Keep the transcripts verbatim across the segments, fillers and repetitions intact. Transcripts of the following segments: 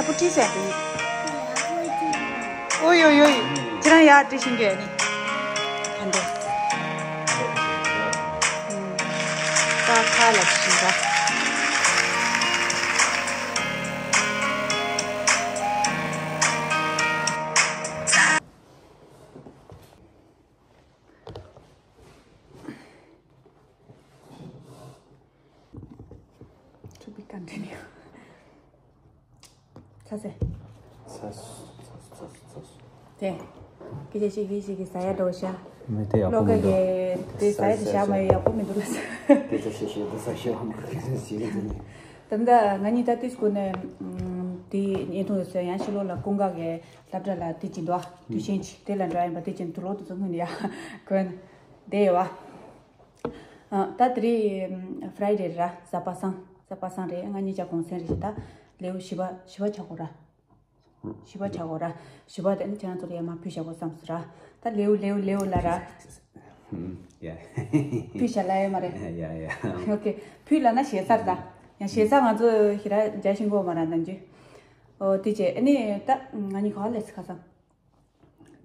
སྐུ་ཁྲིད་ཟེར་དེ། ཨོ་ཡོ་ཡོ་ཡོ། ཁྱེད་རང་ཡར་དྲི་ཤིང་གི་ནི། ད་འདི། ད་ཁ་ལ་ཤིང་ད། To be continued. ཚ་ཚ། ཚ་ཚ་ཚ་ཚ། དེ། སྐད་ཆ་ཤིག་གིས་ཤིག་གིས་ཟ་ཡ་འགྲོ་ཤ། མི་དེ་ཡག་པོ་ལོ་མི་འདུག་ག་གི་དེ་ཟ་ཡ་དེ་བཞག་མ་ཡོད། ཡག་པོ་མི་འདུག་ལ་ཟ། སྐད་ཆ་ཤིག་ཤིག་དེ་ཟ་ཤ་བ་མ་གི་ཟ་ཤིག་གི་དེ་ནི། ད་ལྟ་ང་གཉིས་ད་དུས་སྐུ་ནས་དེ་བརྙན་ཐུང་དེ་ཚོ་ཡང་ཕྱི་ལོགས་ལ་ཀུན་དགའ་གི་སློབ་གྲྭ་ལ་དེ་ཅིག་འདུག་དུས་ཆེན་ཅིག་དེ་ལ་འགྲོ་ཡིན་པ་དེ་ཅིག་དུ་ལོག་དུ་ཚོ་སྔོན་ཡ་གོན་བསྡད་ཡོད་བ། ཨ། ད་དེ་རིང་Friday་རེད་ར། གཟའ་པ་སངས། གཟའ་པ་སངས་རེད། ང་གཉིས་ཆ་གུང་སེང་རེད་ཤག་ད་ལེའུ་བཞི་པ་བཞི་པ་ཆགས་གོ་ར། བཞི་པ་ཆགས་གོ་ར། བཞི་པ་དེ་ནི་ཁྱེད་རང་ཚོ་ལ་ཡར་མར་ཕུལ་བཞག་གོ་བསམ་སོང་ར། ད་ལེའུ་ལེའུ་ལེའུ་ལ་ར། ཡ། ཕུལ་བཞག་ལ་ཡོད་མ་རེད། ཡ་ཡ། ཨོ་ཁེ། ཕུལ་ལ་ན་ཞེ་སར་ད། ཡང་ཞེ་ས་ང་ཚོ་ཞེ་དྲག་མཇལ་ཤེས་གོ་མ་ར་ནམ་རྒྱུན། ཨོ་དེ་བྱས་ཨ་ནི་ད་ང་གཉིས་ག་པར་སླེབས་སོང་ཁ་སང་།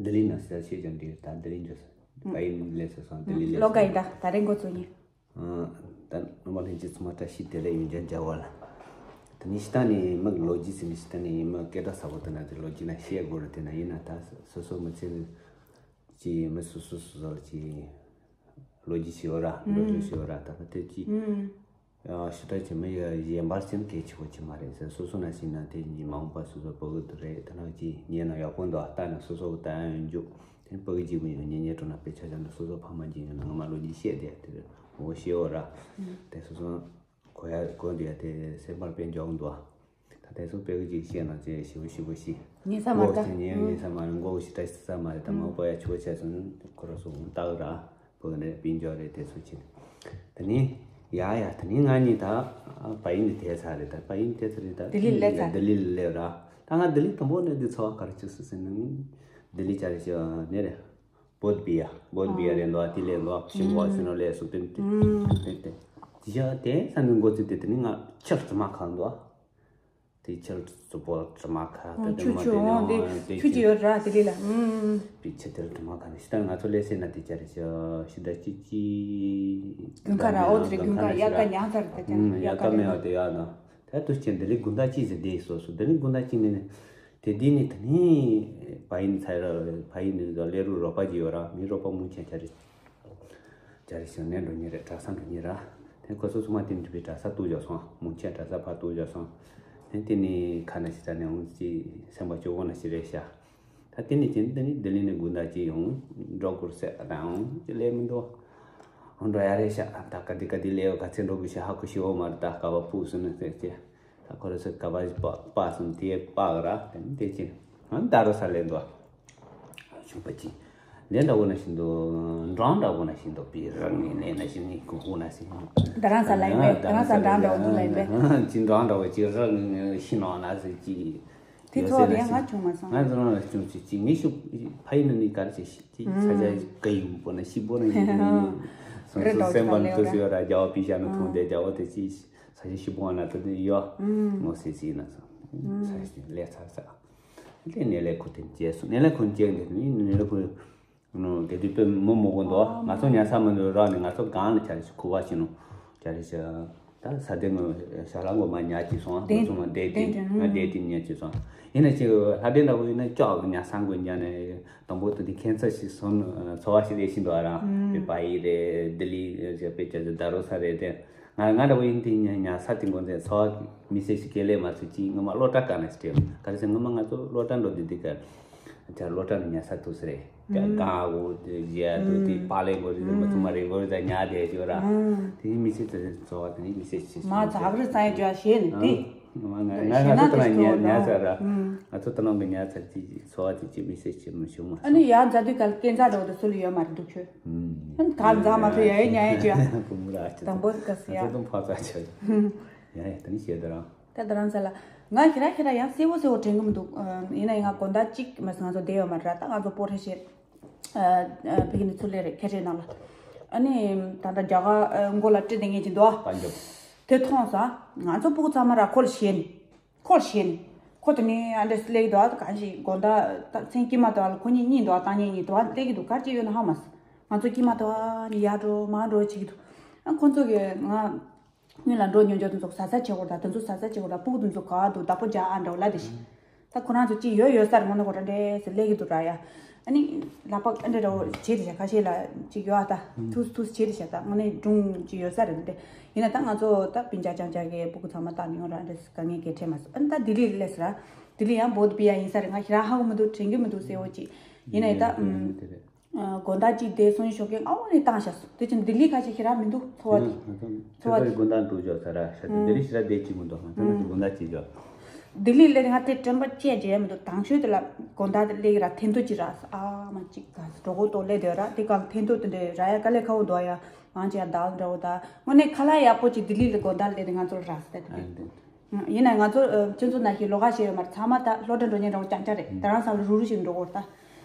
ལྡི་ལི་ནང་ཟེར་ཤེས་ཀྱང་འདྲི། ད་ལྡི་ལི་འགྱོ་སོང་། ཨུ། ག་ཡིན་སླེབས་སོང་སོང་ལྡི་ལི་སླེབས་ལོ་ག་ཡིན་ད། ད་རེས་འགོ་བཙུགས་ཡིན། ཨ། ད་ནོ་མ་ལྷན་རྒྱས་ཚང་མ་བཀྲ་ཤིས་བདེ་ལེགས། ཡུན་ཅན་མཇལ་བ་ལ། ད་ནི་ཤི་ད་ནི་མི་ལོ་རྒྱུས་ཟིན་ནི་ཤི་ད་ནི་མི་སྐད་གྲགས་ས་བོ་དེ་ན་དེ་ལོ་རྒྱུས་ན་ཤེས་དགོས་རེད། དེ་ན་ཡིན་ན་ད་སོ་སོ་མི་ཚེ་གི་མི་སོ་སོ་སོ་སོ་གི་ལོ་རྒྱུས་ཤེས་བ་ར་འགྲོ་ལུགས་ཤེས་བ་ར། ད་ད་དེ་ཅི། ཨུ། ཨ། ཞུ་དག་བྱེད་མི་ཡ་གཞན་པར་སེམས་གལ་ཆེ་བོ་ཅིག་མ་རེད་ཟེར། སོ་སོ་ན་ཞིག་ན་དེ་ཉིན་མ་འོངས་པ་སོ་སོ་ཕྲུ་གུ་དེ་རེད། ད་ནང་གི་ཉེ་ན་ཡག་པོ་འདུག་ལྟ་ན་སོ་སོ་གི་ལྟ་ཡང་འཇུག་དེ་ཕྲུ་གུ་གཅིག་མི་ཡོང་ཉེ་ཉེ་འགྲོ་ན་དཔེ་ཆ་ཆ་འདུག་སོ་སོ་ཕ་མ་གཅིག་ཡོང་ན་ངོ་མ་ལོ་རྒྱུས་བཤད་དེ་དེ་འོ་ཤེས་འོ་ར། དེ་སོ་སོ་གོ་ཡ་གོ་འདི་ཡ་དེ་སེམས་པར་དཔེ་འཇོག་འདུག་ད་དེ་སོ་ཕྲུ་གུ་གཅིག་བཤད་ན་ཅེ་ཞིབ་པོ་ཞིབ་པོ་ཤི། ཉེ་ས་མ་འགོག་ད་ཅེ་ཉེ་ཉེ་ས་མ་འགོག་ཞི་ད་ཞི་ས་མ་རེད། ད་མ་པ་ཡ་ཆོ་ཆ་སོང་ཁོ་ར་སོ་འོང་ལྟ་གི་ར། བོད་ནས་པིན་ཇོ་རེད་དེ་ཚོ་ཆེ། ད་ནི་ཡ་ཡ་ད་ནི་ང་གཉིས་ད་པ་ཡིན་ནི་དེ་ཚ་རེད། ད་པ་ཡིན་དེ་ཚ་རེད། ད་ལྡི་ལི་སླེབས་ཚར། ལྡི་ལི་སླེབས་ར། ད་ང་ལྡི་ལི་དང་པོ་ནས་འདི་ཚོ་བ་ག་རེ་བྱེད་སུ་ཟིན་ནི་ལྡི་ལི་ཅ་རེ་ཞིག་ནས་རེད། བོད་པི་ཡ་བོད་པི་ཡ་རེད་འདུག་དེ་ལས་འདུག་ཤིང་བོ་ཟིན་ནོ་ལས་སུ་དེ་དེ་དེ་དེ་ཡ་དེ་ས་འདི་འགོ་ཚུགས་དེ་དེ་ནི་ང་ཁྱེར་ཙི་མ་གང་འདུག་དེ་ཁྱེད་ཚོ་པོ་དྲི་མ་ཁ་ཨོ་ད་ཆུ་དྲི་མ་ཆུ་དེ་ནས་ཨོ་དེ་ཨོ་དེ་ཆུ་ཅི་ཡོད་ར་དེ་རེད་ལ། ཨུམ། པི་ཆེ་དེར་དྲི་མ་ཁ་ནས་ཤི་ད་ང་ཚོ་ལས་སེ་ན་དེ་ཅ་རེ་ཤི་ཤི་ད་ཅི་ཅི། དགུན་ཁ་ར་ཨོ་དེ་རེད། དགུན་ཁ་ཡ་ཀ་ཉང་ཚར་ད་ཅང་ཡ་ཀ་མེད་ཨོ་དེ་ཡ་ན་ད་དུ་ཅན་དེ་ལི་དགུན་ད་ཅི་ཟེར་དེ་སོ་སོ་དེ་ལི་དགུན་ད་ཅི་ནས་ནས་དེ་དེ་ནི་ད་ནི་བ་ཡིན་ཚ་ར་བ་ཡིན་ནི་ལས་རུ་རོགས་པ་ཅི་ཡོད་ར་མི་རོགས་པ་མུ་ཆེ་ཅ་རེ། ཅ་རེ་ཞིག་ནས་འགྲོ་ཉེ་རེད། གྲྭ་ས་འགྲོ་ཉེ་ར། དེ་ཁོ་ཚོ་ཚང་མ་དེ་འགྲུལ་པའི་གྲྭ་ས་ཏུ་བཞག་སོང་། མུ་ཆེ་གྲྭ་ས་ཕར་ཏུ་བཞག་སོང་། དེ་དེ་ནི་ཁ་ན་ཞིག་ད་ནས་འོང་ཅི་སེམས་པ་སྐྱོ་བོ་ན་ཞིག་རེད་ཤག་ད་དེ་ནི་ཅི་འདི་ནི་ལྡི་ལི་ནས་དགུན་ཟླ་ཅི་ཡོང་འགྲོ་དགོས་ཟེར་ད་འོང་ཅི་ལས་མི་འདུག་འགྲོ་ཡ་རེད་ཤག་ད་ག་དེ་ག་དེ་ལས་ག་ཚེ་འགྲོ་དགོས་ཤག་ཧ་གོ་ཤི་འོ་མ་རེད། ད་ག་བ་ཕུག་སོང་ནས་ཟེར་ཅི། ད་ཁོ་རེ་ཚོ་ག་པ་ཞིག་པ་པ་སོང་དེ་པ་ག་ར་དེ་ནི་དེ་ཅི་ང་ད་རོ་ས་ལེན་དོ། ཞུགས་པ་ཅི། ལེན་འདྲ་བོ་ན་ཤིན་ཏུ་འབྲང་འདྲ་བོ་ན་ཤིན་ཏུ་པི་རང་ངི་ལེན་ན་ཤིན་ནི་ཀུ་ཧུ་ན་སི། ད་རང་ས་ལ་ཡིན་པས། ད་རང་ས་འབྲང་འདྲ་བོ་འདུག་ལ་ཡིན་པས། ཅི་འབྲང་འདྲ་བོ་ཅི་རང་ཤི་ནང་ན་སི་ཅི། དེ་ཚོ་ལ་ཡང་ང་བྱུང་མ་སོང་། ང་ཚོ་རང་ལ་བྱུང་ཅི་ཅི་ངི་ཤུག་ཕ་ཡིན་ན་ནི་གར་ཅི་ཤི་ཅི་ས་ཆ་ག་ཡིན་པོ་ན་ཤི་པོ་ན་ཡིན་ནི། སོང་སོང་སེམས་པ་ནི་ཐུ་སི་ཡོད་ར་རྒྱ་བ་པི་ཤ་ན་ཐོང་དེ་རྒྱ་བ་དེ་ཅི། ས་ཆ་ཞིག་པོ་ང་ན་ཚོ་དེ་ཡོད། ངོ་སི་སི་ན་ཚོ། ས་ཆ་ལས་ཚར་ཚར། དེ་ནས་ལས་ཁུར་དེ་བྱས་སོང་། ནས་ལས་ཁུར་བྱས་འདི་ནི་ནས་ལས་ཁུར། དེ་དུས་དཔེ་མི་མོ་གོ་འདུག་ང་ཚོ་ཉལ་ས་མི་འདུག་རག་ནས་ང་ཚོ་གང་ལ་ཆ་རེ་ཞིག་ཁུ་བ་ཞིག་ནོ། ཆ་རེ་ཞིག་ད་ས་དེ་ངོ་ཞག་ལ་ངོ་མ་ཉལ་ཅིག་སོང་། ང་ཚོ་ང་བསྡད་དེ་ང་བསྡད་དེ་ཉལ་ཅིག་སོང་། ཡིན་ན་ཅིག་ལྷ་ལྡན་འདྲ་བོ་ཡིན་ན་ཅོག་ཉལ་ས་མགོ་ཉལ་ནས་དང་པོ་དེ་དུས་ཁྱད་མཚར་ཞིག་སོང་། ཚོར་བ་ཞིག་རེད་ཤིན་འདུག་ཨ་རང་དཔེ་པ་ཡི་རེད། ལྡི་ལི་རེད། དཔེ་ཅག་ཅག་ད་རོ་ས་རེད་དེ། ང་ང་འདྲ་བོ་ཡིན་དེ་ཉ་ཉ་ས་དེ་མགོ་འཛིན་ཚོ་མི་སེ་ཞིག་སྐད་ལས་མ་ཚུགས་ཅིག་ངོ་མ་སློབ་གྲྭ་ག་ནས་སྤྲད་ག་རེ་ཟེར། ངོ་མ་ང་ཚོ་སློབ་གྲྭ་འགྲོ་དུས་དེ་ག་ཅག་སློབ་གྲྭ་ནས་ཉ་ས་ཐུག་ས་རེད། ཀ་ག་འོ་དེ་རྒྱ་དུ་དེ་པ་ལེ་འགོ་རེད། མ་ཚུགས་མ་རེད་འགོ་རེད། ད་ཉ་དེ་ཅོ་ར་དེ་མི་སེ་ཚོ་ཚོ་བ་དེ་ནི་མི་སེ་ཞིག་མ་ཚག་རི་ཚང་ཡ་ཅོ་ཤེས་ནི་དེ། ང་ང་ང་ཚོ་ད་ན་ཉ་ཉ་ཚ་ར། ང་ཚོ་ད་ནང་གི་ཉ་ཚ་དེ་ཚོ་བ་དེ་ཅི་མི་སེ་ཅི་མི་ཤུ་མ། ཨ་ནི་ཡ་མཛའ་དུས་གལ་སྐད་མཛའ་འགྲོ་དུ་སུ་ལ་ཡོད་མ་རེད་འདུག་ཁྱོད། ཨ་ནི་ག་མཛའ་མ་ཐུ་ཡ་ཡ་ཉ་ཡ་ཅི་ཡ། བུ་མོ་ར་ཅི་དང་པོ་ག་སི་ཡ། ང་ཚོ་དུང་ཕོ་ཚ་ཆེ། ཡ་ཡ་ད་ནི་ཤེས་ད་རང་། ད་ད་རང་ཚ་ལ། ང་ཁྱེད་ར་ཁྱེད་ར་ཡང་གསལ་བོ་གསལ་བོ་དྲན་གི་མི་འདུག་ཡིན་ན་ཡང་ང་དགོང་དག་གཅིག་མ་ཟད་ང་ཚོ་བསྡད་ཡོད་མ་རེད་ར། ད་ང་ཚོ་སྤོ་ཁྲ་བཤད། ཕ་གི་ནི་ཚུར་ལས་རེད་ཁ་ཆེ་ནང་ལ། ཨ་ནི་ད་ལྟ་རྒྱ་གར་མགོ་ལ་སྤྲི་དེ་ངེས་ཀྱི་འདུག་ཨ། དེ་མཐོང་ས་ང་ཚོ་སྤུ་གུ་ཚང་མ་ར་ཁོ་ལ་ཞེན། ཁོ་ལ་ཞེན། ཁོ་དེ་ནས་ཨ་འདྲས་སླེབས་འདུག་ཨ། གང་ཞིག་དགོང་དག་ད་མཚན་དཀྱིལ་མ་དོ་ཨ་ལ་ཁོ་གཉིས་གཉིས་འདུག་ཨ། བཏང་ཉན་གཉིས་འདུག་ཨ། སླེབས་ཀྱི་འདུག་ག་རེ་བྱེད་ཡོད་ན་ཧ་མ་སོང་། ང་ཚོ་དཀྱིལ་མ་དོ་ཨ་ནི་ཡར་འགྲོ་མར་འགྲོ་བྱེད་ཀྱི་འདུག་ཨ། ཁོ་ཚོ་གིས་ང་སྔོན་ལ་འགྲོ་མྱོང་འཇོག་དེ་ཚོ་ཟ་ས་བྱེད་དགོས། ད་དེ་ཚོ་ཟ་ས་བྱེད་དགོས། ད་ཕྲུ་གུ་དེ་ཚོ་ག་བ་འདུག་བདག་པོ་རྒྱག་ཨ་འདྲ་བོ་ལ་དེ་བཞིན། ད་ཁོ་རང་ཚོ་ཅིག་ཡོད་ཡོད་ས་རེད། དངོས་གནས་ཁོ་རང་འདྲས་སེ་སླེབས་ཀྱི་འདུག་ར་ཡ། ཨ་ནི་ལག་པ་ཨ་འདྲས་འདྲ་བོ་བྱེད་དེ་བཞག་ཁ་ཤས་ལ་ཅིག་ཡོད་ཨ། ད་ཐུགས་ཐུགས་བྱེད་དེ་བཞག་ད་དངོས་གནས་སྒྲུང་ཅིག་ཡོད་ས་རེད་འདྲས། ཡིན་ན་ད་ང་ཚོ་ད་སྤུན་ཀྱག་རྐྱང་རྐྱང་གི་ཕྲུ་གུ་ཚང་མ་བཏང་ནས་ཡོང་ར་འདྲས་དཀའ་ངལ་གལ་འཕྲད་མ་སོང་། ཨ་ནི་ད་ལྡི་ལི་སླེབས་ས་ར། ལྡི་ལི་ཡང་བོད་པི་ཡ་ཡིན་ས་རེད། ང་ཁྱེད་རང་ཧ་གོ་མི་འདུག་དྲན་གྱི་མི་འདུག་སེ་འོ་ཅིག་ཡིན་ན་ཡིན་ད། ཨ། དགོང་དག་ཅིག་དེ་སང་ཉིན་ཞོགས་ཀས་ཨ་འོ་ནས་བཏང་བཞག་སོང་། དེ་ཕྱིན་ལྡི་ལི་ཁ་ཤས་ཁྱེད་རང་མི་འདུག་ཚོར་བ་དེ། ཚོར་བ་དེ། དགོང་དག་འགྲོ་ཆོག་ས་ར་ཤ་དེ་ལྡི་ལི་ཤི་ར་བསྡད་ཅིག་མི་འདུག་ང་ཚོ་ང་ཚོ་དགོང་དག་ཅིག་ཆོག་ལྡི་ལི་སླེབས་ང་དེ་དྲན་པ་བརྗེད་ཡ་མི་འདུག་དང་ཤོས་དེ་ལ་དགོང་དག་དེ་སླེབས་ཀྱི་ར་ཐེན་ཐོ་ཅིག་རག་སོང་། ཨ་མ་ཅིག་ག་སོ་གྲོད་ཁོག་ལྟོགས་སླེབས་དེ་ར། དེ་གང་ཐེན་ཐོ་དེ་འདྲས་རག་ཡ་དཀའ་ལས་ཁག་པོ་འདུག་ཡ། ང་ཅི་ཡ་དལ་འདྲ་བོ་ད། དངོས་གནས་ཁ་ལག་ཡག་པོ་ཅིག་ལྡི་ལི་ལ་དགོང་དག་སླེབས་དེ་ང་ཚོ་ལ་རག་སོང་ད་དེ་དེ། ཡིན་ན་ང་ཚོ་ཁྱོད་ཚོ་ན་ཞིག་ལོགས་ཀ་ཞིག་ཡོད་མ་རེད། ཚང་མ་ད་སློབ་གྲྭ་འགྲོ་མཁན་འདྲ་བོ་རྐྱང་རྐྱང་རེད། རྡ་རམ་ས་ལ་རུ་རུ་ཞིག་འགྲོ་དགོས་རེད་ད།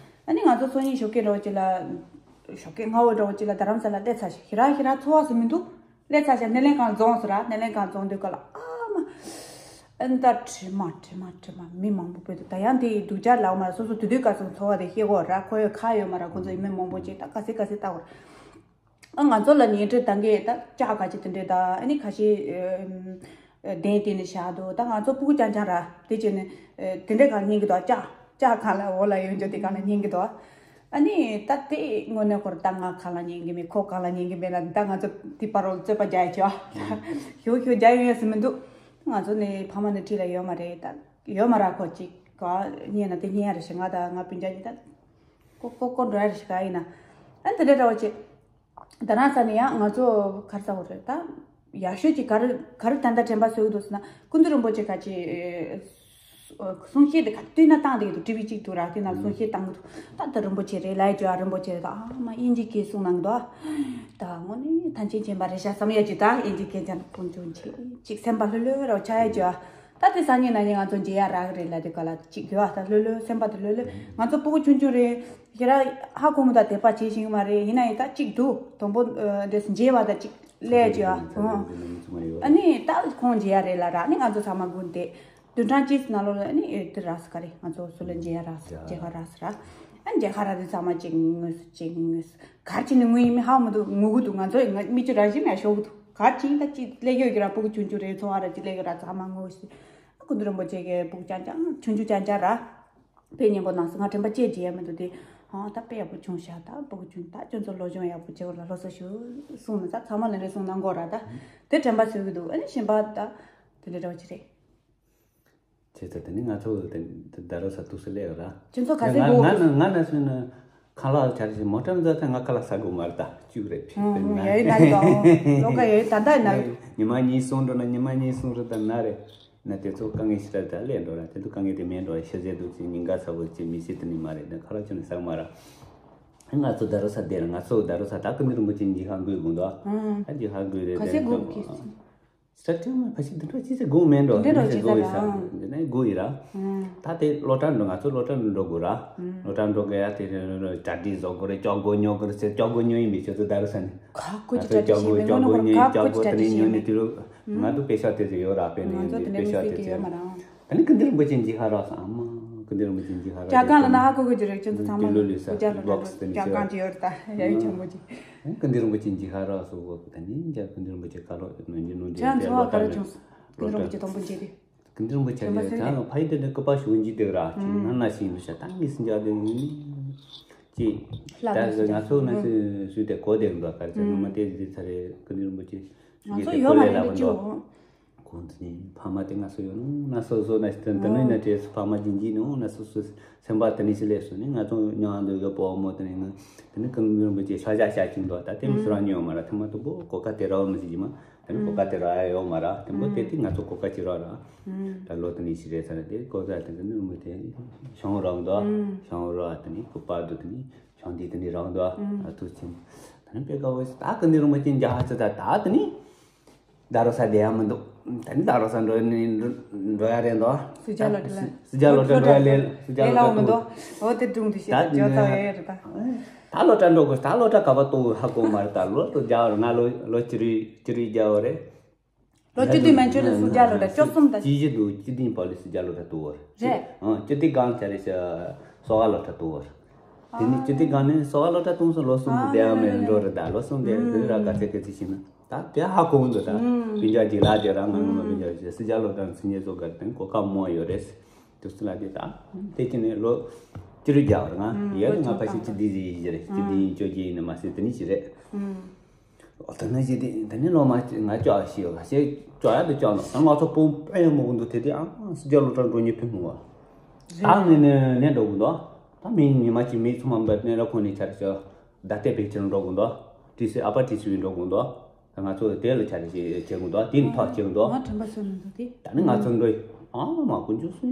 ཨ་ནི་ང་ཚོ་སང་ཉིན་ཞོགས་ཀས་འདྲ་བོ་ཅིག་ལ། ཞོགས་ཀས་སྔ་བོ་འདྲ་བོ་ཅིག་ལ་རྡ་རམ་ས་ལ་སླེབས་ཚར་ཞིག་ཞེ་དྲག་ཞེ་དྲག་ཚོར་བ་ཟིག་མི་འདུག་སླེབས་ཚར་ཞིག་སྣེ་ལེན་ཁང་རྫོང་ཟེར་ར། སྣེ་ལེན་ཁང་རྫོང་དུས་སྐབས་ལ་ཨ་མ། ཨ་ནི་ད་དྲི་མ་དྲི་མ་དྲི་མ་མི་མང་པོ་བོད་དུ་ད་ཡང་དེ་སྡུག་ཅག་ལབ་མ་ར། སོ་སོ་དུས་དུས་སྐབས་སུ་ཚོར་བ་དེ་ཤེས་དགོས་ར། ཁོ་ཡོད་ཁ་ཡོད་མ་ར། ཁོ་ཚོ་ཡི་མི་མང་པོ་ཅིག་ད་ག་སེ་ག་སེ་ལྟ་དགོས་ར། ཨ་ང་ཚོ་ལ་ཉལ་ཁྲི་དང་གི་ད་ལྕགས་ཁ་ཅིག་དེ་འདྲས་ད། ཨ་ནི་ཁ་ཤས་ཨ་གདན་དེ་ནས་བཞག་འདུག་ད་ང་ཚོ་སྤུ་གུ་རྐྱང་རྐྱང་ར་དེ་བྱས་ནས་ཨ་དེ་འདྲས་གང་ཉན་གི་འདུག་ལྕགས་ལྕགས་གང་ལ་འོག་ལ་ཡོད་འཇོག་དེ་གང་ལ་ཉན་གི་འདུག་ཨ་ནི་ད་དེ་དངོས་གནས་ཁོ་ར་ད་ང་གང་ལ་ཉན་གི་མེད། ཁོ་གང་ལ་ཉན་གི་མེད་ལ། ད་ང་ཚོ་དེ་བར་རོལ་རྩོད་པ་རྒྱག་ཡ་བྱས་བ། ཞུ་ཞུ་རྒྱག་ཡོང་ཡ་ཟིག་མི་འདུག་ང་ཚོ་ནི་ཕ་མ་ནི་འཁྲིས་ལ་ཡོད་མ་རེད། ད་ཡོད་མ་ར། ཁོ་ཅིག་ག་ཉན་ན་དེ་ཉན་ཡ་རེད་ཤག་ང་ད་ང་སྤུན་ཀྱག་གཉིས་ད་ཀོ་ཀོ་ཀོ་འགྲོ་ཡ་རེད་ཤག་ག་ཡིན་ན། ཨ་དེ་འདྲ་འདྲ་བོ་ཅིག་རྡ་རམ་ས་ནས་ཡང་ང་ཚོ་ག་རེ་ཟེར་དགོས་རེད་ད། ཡག་ཤོས་ཀྱི་ག་རེ་ག་རེ་ད་ལྟ་དྲན་པ་གསོས་ཀྱི་འདུག་ཟེར་ན། སྐུ་མདུན་རིན་པོ་ཆེ་ཁ་ཅིག་གསུང་བཤད་དེ་ག་བསྟུན་ན་བཏང་བསྡད་ཀྱི་འདུག་ཊི་བི་གཅིག་འདུག་ར། དེ་ནང་གསུང་བཤད་བཏང་གི་འདུག་ད་ལྟ་རིན་པོ་ཆེ་རེད་ལབ་ཡ་ཅིག་ཨ་རིན་པོ་ཆེ་རེད་ད། ཨ་མ་དབྱིན་ཇི་སྐད་གསུང་གནང་གི་འདུག་ད་དངོས་གནས་ཐམས་ཅད་མཁྱེན་པ་རེད་ཤག་བསམ་ཡ་ཅིག་ད་དབྱིན་ཇི་སྐད་ཆ་ཀུན་འབྱུང་ཆེ་ཅིག་སེམས་པ་ལྷོད་ལྷོད་ར་ཆགས་ཡ་ཅིག་ད་དེ་སང་ཉིན་གནངས་ཉིན་ང་ཚོ་མཇལ་ཡ་རག་གི་རེད་ལབ་དུས་སྐབས་ལ་ཅིག་གི་བ་ད་ལྷོད་ལྷོད་སེམས་པ་དེ་ལྷོད་ལྷོད། ང་ཚོ་སྤུ་གུ་ཆུང་ཆུང་རེད། ཞེ་དྲག་ཧ་གོ་མི་འདུག་དད་པ་བྱེད་ཤེས་ཀྱི་མ་རེད། ཡིན་ན་ཡང་ད་གཅིག་འདུག་དང་པོ་ཨ་འདྲས་མཇལ་བ་དང་གཅིག་སླེབས་ཀྱི་ཨ། ཨ་ནི་ད་ཁོང་མཇལ་ཡ་རེད་ལབ་ར། ཨ་ནི་ང་ཚོ་ཚང་མ་སྒུག་བསྡད། བདུན་ཕྲག་གཅིག་ཙམ་ནང་ལོགས་ལ་ཨ་ནི་ཨེ་དེ་རག་སོང་ག་རེད། ང་ཚོ་སུ་ལ་མཇལ་ཡ་རག་སོང་། མཇལ་ཁ་རག་སོང་ར། ཨ་མཇལ་ཁ་རག་དུས་ཚང་མ་གཅིག་ངུས་སོང་། གཅིག་ངུས་སོང་། ག་རེ་བྱས་ནས་ངུ་ཡིན་མིན་ཧ་གོ་མི་འདུག་ངུ་གི་འདུག་ང་ཚོ་ཡང་མིག་ཆུ་རང་བཞིན་ཡང་ཤོར་གི་འདུག་ག་རེ་བྱས་ཡིན་ད་གཅིག་སླེབས་ཡོད་ཀྱི་ར། སྤུ་གུ་ཆུང་ཆུང་རེད། ཚོར་བ་ར་གཅིག་སླེབས་ཀྱི་ར། ཚང་མ་ངུ་སོང་། སྐུ་མདུན་རིན་པོ་ཆེ་གི་སྤུ་གུ་རྐྱང་རྐྱང་ཆུང་ཆུང་རྐྱང་རྐྱང་ར། དཔེ་སྙན་པོ་གནང་སོང་། ང་དྲན་པ་བརྗེད་བརྗེད་ཡ་མི་འདུག་དེ། ཨང་ད་དཔེ་ཡག་པོ་བྱུང་ཤག་ད་སྤུ་གུ་ཆུང་ད་ཁྱོད་ཚོ་སློབ་སྦྱོང་ཡག་པོ་བྱེད་དགོས་ལ་སློབ་གསོ་ཞུ་གསུངས་ནས་ད་ཚང་མ་ལ་འདྲ་གསུངས་གནང་དགོས་ར། ད་དེ་དྲན་པ་གསོས་ཀྱི་འདུག་ཨ་ནི་གཞན་པ་ད་དེ་འདྲ་འདྲ་བོ་ཅིག་རེད། བྱས་ཙང་དེ་ནི་ང་ཚོ་དེ་དེ་ད་རུ་ས་ཐུག་སུ་སླེབས་ཡོད་ར། ཁྱོད་ཚོ་ག་ཚོད་ང་སྒུག་ང་ན་ང་ན་སུན་ན་ཁ་ལག་ཆ་རེ་ཞིག་མོ་ཊ་མཛའ་ཚན་ང་ཁ་ལག་ཟ་དགོས་མ་རེད། ད་བཅུག་རེད་ཕྱིན་ཨང་ཡ་ཡི་ན་གི་ད་ལོ་ཀ་ཡ་ཡི་ད་ད་ཡི་ན་གི་ཉི་མ་གཉིས་གསུམ་འགྲོ་ན་ཉི་མ་གཉིས་གསུམ་རེ་ད་ན་རེད། ན་དེ་ཚོ་དཀའ་ངལ་ཞེ་དྲག་ད་སླེབས་འགྲོ་ར། དེ་ཚོ་དཀའ་ངལ་དེ་མེད་འགྲོ་ར། ཤ་ཟས་འདུག་ཅིག་ཉིན་ག་ཚ་བོ་ཅིག་མི་ཚེ་དེ་ནི་མ་རེད། ད་ཁ་ལག་ཁྱོན་ནས་ཟ་གི་མ་ར། ང་ཚོ་ད་རུ་ས་དེ་ར། ང་ཚོ་ད་རུ་ས་ད་སྐུ་མདུན་རིན་པོ་ཆེ་མཇལ་ཁ་དགོས་དགོས་འདུག་ཨ་ད་མཇལ་ཁ་དགོས་རེད། ག་ཚད་དགོས་གི་ས་ཏྲ་མ་ཕ་ཤི་འདི་འདྲ་ཅི་ཚེ་དགོས་མེད་འགྲོ། འདི་འདྲ་ཅི་ཚེ་དགོས་ཡི་ས་ཨང་། འདི་ནས་དགོས་ཡི་ར། ཨང་། ད་དེ་སློབ་གྲྭ་འགྲོ། ང་ཚོ་སློབ་གྲྭ་འགྲོ་དགོས་ར། ཨང་། སློབ་གྲྭ་འགྲོ་དགོས་ཡ་དེ་གྲ་སྒྲིག་བཟོ་དགོས་རེད། སྐྱོ་དགོས་ཉོ་དགོས་རེད་ཟེར། སྐྱོ་དགོས་ཉོ་ཡི་མེད། ཁྱོད་ཚོ་ད་རུ་ས་ནས་ཁ་ཁོ་ང་ཅི་ཚོ་ཏྲ་སྐྱོ་ཅི་དགོས་ཤེས་མེད། ཉོ་ངོ་ནི་དགོས་རེད། ཁ་ཁོ་ཅི་ཏྲ་ཅི་ཉོ་ནི་དེ་རུ་ང་ཚོ་པེ་ཤ་དེ་ཚོ་ཡོད་ར། པེ་ནི་ང་ཚོ་དེ་ནས་པེ་ཤ་དེ་ཚོ་ཡོད་མ་ར། ཨང་། ད་ནི་སྐུ་མདུན་རིན་པོ་ཆེ་མཇལ་ཁ་རག་སོང་། ཨ་མ་སྐུ་མདུན་རིན་པོ་ཆེ་མཇལ་ཁ་རག་སོང་། རྒྱ་གར་ལ་ན་ཧ་གོ་གི་ཅི་རེད། ཁྱོད་ཚོ་ཚང་མ་ལོ་ལོ་ས་རྒྱ་ལོ་ལོ་ལོ་རྒྱ་གར་ཅི་ཡོད་རེད། ད་ཡ་ཡོད་ཆེན་པོ་ཅི། སྐུ་མདུན་རིན་པོ་ཆེ་མཇལ་ཁ་རག་སོང་གོ། ད་ནི་རྒྱ་སྐུ་མདུན་རིན་པོ་ཆེ་ཁ་ལོ་ནོན་གྱི་ནོན་ཅི་ཡང་ཚོར་བ་ག་རེ་བྱུང་སོང་། སྐུ་མདུན་རིན་པོ་ཆེ་ལ་ད་ཕ་ཡི་དེ་འདྲ་སྐུ་པར་ཞུ་འཇི་དེ་ར་ཅི་ན་ན་ཞིག་ཡིན་ཤ་ད་ངས་སིན་ཇ་དེ་ངས་ཅི། ད་ང་ཚོ་ན་སུ་སུ་དེ་གོ་དེ་འདུག་ག་རེ་ཟེར་ན་མ་དེ་ཟི་ཚ་རེ་སྐུ་མདུན་རིན་པོ་ཆེ་ང་ཚོ་ཡོད་མ་རེད་ཅི། ཁོང་ཚོ་ནི་ཕ་མ་དེ་ང་ཚོ་ཡོད་ནོ་ན་སོ་སོ་ན་དེ་ནི་ན་དེ་ཕ་མ་ཇི་འཇི་ནོ་ན་སོ་སོ་སེམས་པ་དེ་ནི་ཞི་ལས་སོ་ནི་ང་ཚོ་ཉང་དུ་ཡོད་པོ་མོ་དེ་ནི་ང་དེ་ནི་ཀུན་རིན་པོ་ཆེ་ཤ་ཇ་ཤ་ཅིང་འགྲོ། ད་དེ་མི་སུ་རང་ཉོ་མ་ར་ཐ་མ་དུ་པོ་གོ་ཀ་དེ་ར་བ་མི་ཞི་མ་དེ་ནི་གོ་ཀ་དེ་ར་ཡོད་མ་ར། དེ་མོ་དེ་དེ་ང་ཚོ་གོ་ཀ་ཅི་ར་ར། ད་ལོ་དེ་ནི་ཞི་རེ་ས་ར་དེ་གོ་ས་དེ་ནི་མི་དེ་ཤོང་རང་དོ་ཤོང་ར་དེ་ནི་གོ་པ་དུ་དེ་ནི་ཤོང་དེ་དེ་ནི་རང་དོ་ཐུག་ཅིང་ད་ནི་པེ་ཀ་བོ་ད་ཀུན་རིན་པོ་ཆེ་འཇག་ཧ་ཚ་ད་ད་དེ་ནི། ད་རོ་ས་བསྡད་ཡ་མི་འདུག་ད་ནི་ད་རོ་ས་འགྲོ་ནི་འགྲོ་འགྲོ་ཡ་རེད་འདུག་སུ་ཇ་ལོ་ཏི་ལ། སུ་ཇ་ལོ་ཏི་འགྲོ་ཡ་ལེ། སུ་ཇ་ལོ་ཏི་འགྲོ་འདུག་འོ་དེ་སྒྲུང་དེ་ཞིག་ད་ཇོ་ཚ་ཡ་རེད་ད། ད་ལོ་ཏྲ་འགྲོ་དགོས། ད་ལོ་ཏྲ་ག་པ་ཏོ་ཧ་གོ་མ་རེད། ད་ལོ་ཏོ་རྒྱ་བོ་རེད། ང་ལོ་ལོ་ཅི་རི་ཅི་རི་རྒྱ་བོ་རེད། ལོ་བཅུ་བདུན་མན་ཆད་དུ་སུ་ཇཱ་སློབ་གྲྭ་བཅུ་གསུམ་དང་། སྤྱི་བཞི་དུ་སྤྱི་བདུན་བར་ལ་སུ་ཇཱ་སློབ་གྲྭ་གཏོགས་པ་རེད། རེད། ཨང་། སྤྱི་བདུན་སྒང་ཆ་རེ་ཤ་སོ་ག་སློབ་གྲྭ་གཏོགས་པ་རེད། དེ་ནས་སྤྱི་བདུན་སྒང་ནས་སོ་ག་སློབ་གྲྭ་གཏོང་སོང་ལོ་གསུམ་དུ་དེ་ཡང་མེད་འགྲོ་རེད། ད་ལོ་གསུམ་དེ་ར་ག་ཚད་ག་ཚད་ཕྱིན་ན་ད་དེ་ཧ་གོ་འདུག་ད་སྤུན་ཀྱག་ཅིག་ལ་དེ་རང་ང་ངོ་མ་སྤུན་ཀྱག་ཅིག་སུ་ཇཱ་སློབ་གྲྭ་ཚུན་ཆད་སོ་ག་དེ་གོ་སྐབས་མང་ཡོད་རེད། དུས་ཚོད་ལ་དེ་ད་དེ་ཅི་ནས་ལོ་བཅུ་དྲུག་རྒྱག་པར་ང་ཡོད་ང་ཕ་ཤི་སྤྱི་བདུན་ཟིག་ཡིན་གྱི་རེད། སྤྱི་བདུན་ཡིན་བཅོ་བརྒྱད་ཡིན་ནི་མ་ཟད་དེ་ནི་ཅི་རེད། ཨོ་ད་ནི་ཞེ་དེ་ད་ནི་ལོ་མ་ང་ཅག་ཤི་ཡོད་ལ་ཞེ་ཅོག་ཡ་དུ་ཅོག་ནོ། ད་ང་ཚོ་སྤུན་པ་ཡང་མོ་གུ་འདུག་དེ་དེ་ཨང་སི་རྒྱ་ལོ་གྲངས་འགྲོ་ཉེ་ཕི་མོ་བ། ད་ནི་ནི་ནི་འགྲོ་གུ་འདུག་ད་མི་ཉི་མ་གཅིག་མི་ཚོ་མ་འབད་ནི་ལ་ཁོ་ནི་ཆར་ཤོ་ད་ལྟའི་བེད་སྤྱོད་འགྲོ་གུ་འདུག་ཏི་སི་ཨ་པ་ཏི་སི་བི་འགྲོ་གུ་འདུག་ད་ང་ཚོ་དེ་ལ་ཆ་རེ་ཞིག་བྱེད་གུ་འདུག་དེ་ནི་ཐག་བྱེད་གུ་འདུག་ང་དྲན་པ་སོན་མི་འདུག་དེ། ད་ནི་ང་ཚོ་འགྲོ་ཨ་མ་ཀུན་ཅུ་སུ་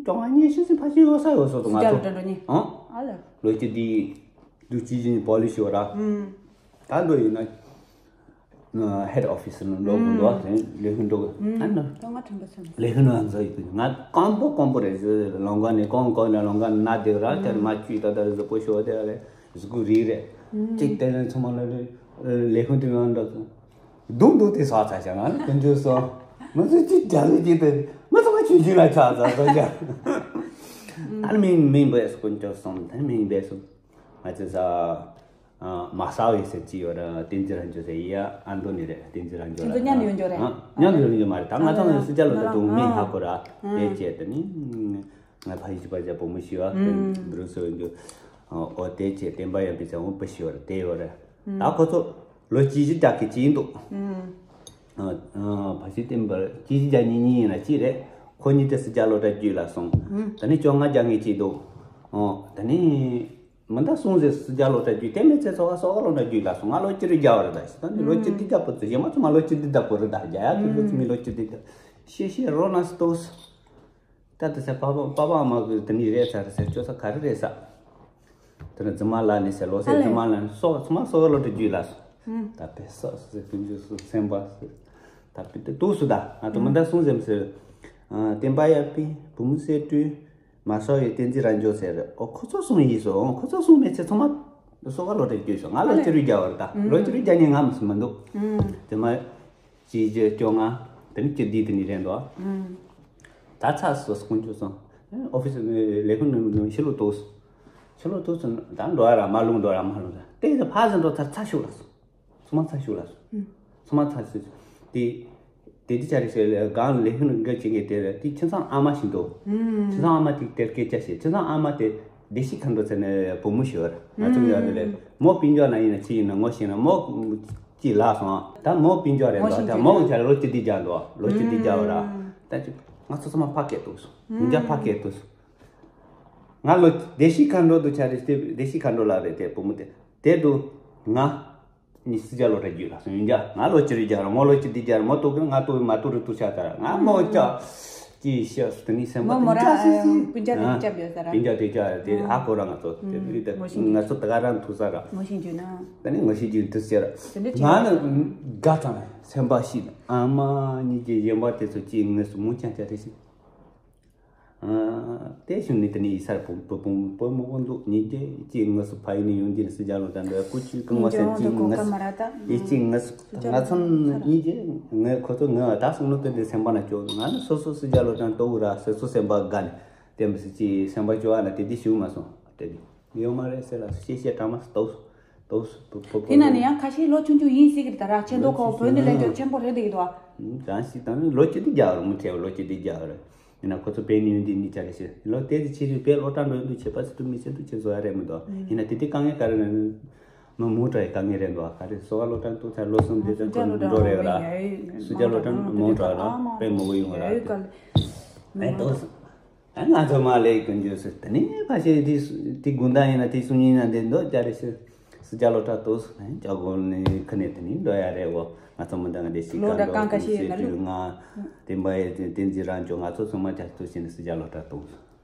ཅོག་ང་ཉེ་ཤི་སི་ཕ་ཤི་ཡོད་ས་ཡོད་ས་དུ་ང་ཚོ་ཨང་ལོ་གཅིག་དེ་དུ་ཅི་ཅི་ནི་པོ་ལི་ཤི་ཡོད་ར། ད་འགྲོ་ཡིན་ན། ཧེད་ཨོ་ཕི་སི་ནང་འགྲོ་དགོས་འདུག་ལས་ཁུངས་འགྲོ་དགོས། ཨ་ན། ད་ང་དྲན་པ་སོན། ལས་ཁུངས་ནང་འཛུལ་ཡོད་དུས་ང་སྐམ་པོ་སྐམ་པོ་རེད། ལོང་ག་ནས་གོང་གོང་ནས་ལོང་ག་ན་བསྡད་ར་དེར་མ་བཅུས་ད་ལྟ་རི་གཟུགས་པོ་ཤོར་དེ་རེད། གཟུགས་པོ་རིལ་རེད། གཅིག་དེ་ནས་ཚང་མ་ལ་ལས་ཁུངས་དེ་ནང་འགྲོ་སོང་། སྡུག་སྡུག་དེ་ཟ་ཚ་ཤག་ང་ལ་དེ་འདྲ་སོང་། ང་ཚོ་གཅིག་རྒྱ་ལས་གཅིག་དེ་ང་ཚོ་མ་ཆུང་ཆུང་ལ་ཆགས་ཚ་ཚ་ཤག་ཨ་ནི་མིང་མིང་བས་སུ་ཀུན་ཅོ་སོང་། ད་ནི་མིང་བས་སུ་ང་ཚོ་ས། མ་ས་བའི་ཟེར་གྱི་ཡོད་ར། བསྟན་འཛིན་རང་བྱོན་ཟེར་ཡ་ཨ་མདོ་ནས་རེད། བསྟན་འཛིན་རང་བྱོན་ཁྱེད་ཚོ་མཉམ་དུ་ཡོང་རྒྱུ་རེད། ཨ་མཉམ་དུ་ཡོང་རྒྱུ་མ་རེད། ད་ང་ཚོ་ནས་སུ་ཇཱ་ལོ་ད་དུང་མི་ཧ་གོ་ར། དེ་བྱས་དེ་ནི་ང་ཕ་ཡི་ཅི་པ་ཅ་བུ་མོ་ཤི་བ་འབྲུ་སོ་ཡོང་རྒྱུ། ཨོ་དེ་བྱས་བསྟན་པ་ཡང་པི་ཚ་འོང་པ་ཤི་བ་ར་དེ་ཡོད་རེད། ད་ཁོ་ཚོ་ལོ་གཅིག་བཞི་རྒྱག་གི་ཅི་ཡིན་འདུག་ཕ་ཤི་བསྟན་པ་གཅིག་བཞི་རྒྱག་གཉིས་གཉིས་ཡིན་ན་གཅིག་རེད། ཁོ་གཉིས་དེ་སུ་ཇཱ་ལོ་ད་རྒྱུད་ལ་སོང་། ད་ནི་བཅོ་ལྔ་རྒྱག་ངེས་ཅི་འདུག་ཨོ་ད་ནི། མི་འདའ་སོང་ཟེར་སུ་ཇཱ་ལོ་གྲྭ་རྒྱུད་དེ་མི་ཚེ་ཚོ་བ་སོག་ལོ་གྲྭ་རྒྱུད་ལ་སོང་། ང་ལོ་བཅུ་དྲུག་རྒྱ་བ་རེད། ད་ཞི་ད་ནི་ལོ་བཅུ་དྲུག་རྒྱ་པོ་ཚོ་ཞེ་མ་ཚོ་མ་ལོ་བཅུ་དྲུག་རྒྱ་པོ་རེད། ད་རྒྱ་ཡ་ཁྱོད་ཚོ་ཚོ་མི་ལོ་བཅུ་དྲུག་རྒྱ་ཤེས་ཤེས་རོ་ན་སྟོས། ད་ད་ཟེར་པ་པ་པ་ཨ་མ་གི་དེ་ནི་རེད་ས་རེད་ཟེར་ཅོ་ས་ག་རེ་རེད་ས། དེ་ནི་རྫི་མ་ལ་ནི་ཟེར་ལོ་ཟེར་རྫི་མ་ལ་ནི་སོག་ཚོ་མ་སོག་ལོ་གྲྭ་རྒྱུད་ལ་སོང་། ད་པེ་སོག་ཟེར་ཀུན་ཇུ་སུ་སེམས་པ་ཟེར། ད་པེ་ཏུ་སུ་ད་ང་ཏུ་མི་འདའ་སོང་ཟེར་མི་ཟེར། བསྟན་པ་ཡར་པི་བུ་མོ་སེ་སྤྲུལ། མ་སོག་ཡི་བསྟན་འཛིན་རང་འཇོག་ཟེར། ཨོ་ཁོ་ཚོ་སོང་ཡིན་སོང་། ཁོ་ཚོ་སོང་མེད་ཚེ་ཚང་མ་སོ་ག་ལོ་དྲེ་བརྒྱུད་སོང་། ང་ལོ་ཨ་ལེ། བཅུ་རུ་རྒྱ་བར་ད་ལོ་བཅུ་རུ་རྒྱ་ཉིན་ང་མི་སུ་མི་འདུག་དེ་མ་གཅིག་བརྒྱད་བཅོ་ལྔ་དེ་ནི་བཅུ་བདུན་དེ་ནི་རེད་འདུག་ད་ཚ་སོ་སོ་ཀུན་འཇུ་སོང་། ཨོ་ཕི་སི་ལས་ཁུངས་ནང་ཕྱི་ལོ་ཏོག་ཕྱི་ལོ་ཏོག་ད་འགྲོ་ཡ་ར་མ་ལུང་འགྲོ་ཡ་མ་ལུང་ད་དེ་ཚ་ཕ་ཟིན་འགྲོ་ཚར་ཚ་ཤུགས་ལ་སོང་། ཚང་མ་ཚ་ཤུགས་ལ་སོང་། ཚང་མ་ཚ་ཤུགས་སོང་། དེ་དེ་དེ་ཆ་རེ་ཟེར་སྒང་ལས་ཁུངས་འགའ་བྱེད་མཁན་དེ་རེད། དེ་ཁྱིམ་ཚང་ཨ་མ་ཞིག་འདུག་ཁྱིམ་ཚང་ཨ་མ་དེ་དེར་སྐད་ཆ་བཤད། ཁྱིམ་ཚང་ཨ་མ་དེ་བདེ་སྐྱིད་མཁའ་འགྲོ་ཟེར་ནས་བུ་མོ་ཞིག་ཡོད་རེད། ང་ཚོ་ཡོད་རེད། མོ་སྤུན་ཀྱག་ན་ཡིན་ན་ཅི་ཡིན་ན་ངོ་ཤེས་ན་མོ་ཅི་ལགས་སོང་། ད་མོ་སྤུན་ཀྱག་རེད་འདུག་ད་མོ་གི་ཆ་རེ་ལོ་བཅུ་བདུན་རྒྱག་འདུག་ལོ་བཅུ་བདུན་རྒྱག་ཡོད་ར། ད་ཅི་ང་ཚོ་ཚང་མ་ཕ་སྐད་འདུག་སོང་། ཡིན་རྒྱ་ཕ་སྐད་འདུག་སོང་། ང་ལོ་བདེ་སྐྱིད་མཁའ་འགྲོ་འདུག་ཆ་རེ་བདེ་སྐྱིད་མཁའ་འགྲོ་ལགས་རེད་དེ་བུ་མོ་དེ་དེ་འདུག་ང་། ནི་སི་ཇ་ལོ་ར་རྒྱུད་ལ་སོང་ཡིན་ཀྱང་ང་ལོ་ཅི་རི་རྒྱག་ར་མོ་ལོ་ཅི་འདི་རྒྱག་ར་མོ་ཏོ་གི་ང་ཏོ་མ་ཏོ་རི་ཏུ་ཆ་ད་ར་ང་མོ་ཅག་ཅི་ཤ་སུ་ཏི་ནི་སེམས་པ་མོ་མོ་ར་ཏི་ཅག་སི་སི་སྤུན་ཀྱག་ཏི་ཅག་ཡོད་ས་ར་སྤུན་ཀྱག་ཏི་ཅག་དེ་ཧ་གོ་ར་ང་ཚོ་དེ་རི་ད་ང་ཚོ་ད་ག་རང་ཐུ་ས་ར་ངོ་ཤེས་རྒྱུ་ན་ད་ནི་ངོ་ཤེས་རྒྱུ་ཏི་ཅག་ར་དེ་འདྲ་ང་ནི་དགའ་ཙང་སེམས་པ་ཤི་ཨ་མ་ཉིད་ཀྱི་གཞན་པ་དེ་ཚོ་ཅི་ངོས་སུ་མོ་ཅང་ཅག་རེ་ཞིག་དེ་བཞིན་ནི་དེ་ནི་ཡི་སར་བུ་བུ་བུ་བུ་མོ་བོ་འདུག་ཉིན་རྒྱལ་གཅིག་ངོས་སུ་ཕ་ཡི་ནི་ཡོང་རྒྱུ་ནི་སི་ཇ་ལོ་དང་འདྲ་ཀུ་ཅུ་ཀུ་ངོ་སེ་གཅིག་ངོས་སུ་ཡི་གཅིག་ངོས་སུ་ང་ཚོ་ཉིན་རྒྱལ་ངོས་ཁོ་ཚོ་ངོས་ད་སོང་ནོ་དེ་འདྲ་སེམས་པ་ན་སྐྱོ་ང་ནི་སོ་སོ་སི་ཇ་ལོ་དང་ལྟོ་བུ་ར་སོ་སོ་སེམས་པ་དགའ་ནི་དེ་མི་སྲིད་ཅི་སེམས་པ་སྐྱོ་བ་ན་དེ་འདི་ཞུ་མ་སོང་དེ་འདི་ཡོད་མ་རེད་ཟེར་ལ་སུ་ཤེས་ཤེས་དྲ་མ་སུ་ལྟོ་སུ་ལྟོ་སུ་བུ་བུ་བུ་དེ་ན་ནི་ཡང་ཁ་ཤས་ལོ་ཆུང་ཆུང་ཡིན་སྲིད་ཀྱི་རེད་ད་ར་ཆེ་མདོག་ཁོག་བོད་འདི་ལས་ཀྱང་ཆེན་པོ་རེད་འདུག་གི་འདུག་ཨ། གང་ཞིག་དང་ལོ་གཅིག་དེ་རྒྱག་རུང་མི་ཁྲེལ་ལོ་གཅིག་དེ་རྒྱག་རུང་། ཡིན་ན་ཁོ་ཚོ་བེད་ནི་ཡོད་འདི་གཉིས་ཆ་རེ་ཞིག་ལོ་དེ་དེ་ཕྱི་རིགས་བེད་ལོ་གྲངས་འགྲོ་ཡོད་འདུག་བྱེད་པ་སི་ཏུ་མི་ཆེ་འདུག་ཆེ་བཟོ་ཡ་རེད་མི་འདུག་ཡིན་ན་དེ་དེ་དཀའ་ངལ་ག་རེ་རེད། མི་མུ་དྲག་ཡི་དཀའ་ངལ་རེད་འདུག་ག་རེ་སོ་བ་ལོ་གྲངས་ཏུ་ཚ་ལོ་གསུམ་དེ་ཚོ་འགྲོ་རེད་བ་ར། སུ་ཇ་ལོ་གྲངས་མུ་དྲག་ར་དཔེ་མོ་གོ་ཡོང་བ་ར། ཨེ་ཏོ་ཨེ་ང་ཚོ་མ་ལས་ཀུན་འཇོག་སི་དེ་ནི་ཕ་ཤེ་དེ་དེ་དགུན་ཟླ་ཡིན་ན་དེ་སུ་ཉིན་ན་དེ་འདུག་ཅ་རེ་ཤི། སི་ཇ་ལོ་ཏྲ་ཏོས་ཅ་གོ་ནི་ཁ་ནས་དེ་ནི་འགྲོ་ཡ་རེད་འོ། ང་ཚོ་མི་འདང་དེ་ཤི་ལོ་ཀ་འདྲ་འགྲོ་གང་ཁ་ཤས་ཡོད་ན་ལུས། ང་དེ་འབའ་ཡེ་དེ་དེ་འཛི་རང་ཅོ་ང་ཚོ་ཚང་མ་ཅ་ཏོ་ཤི་ནི་སི་ཇ་ལོ་ཏྲ་ཏོས།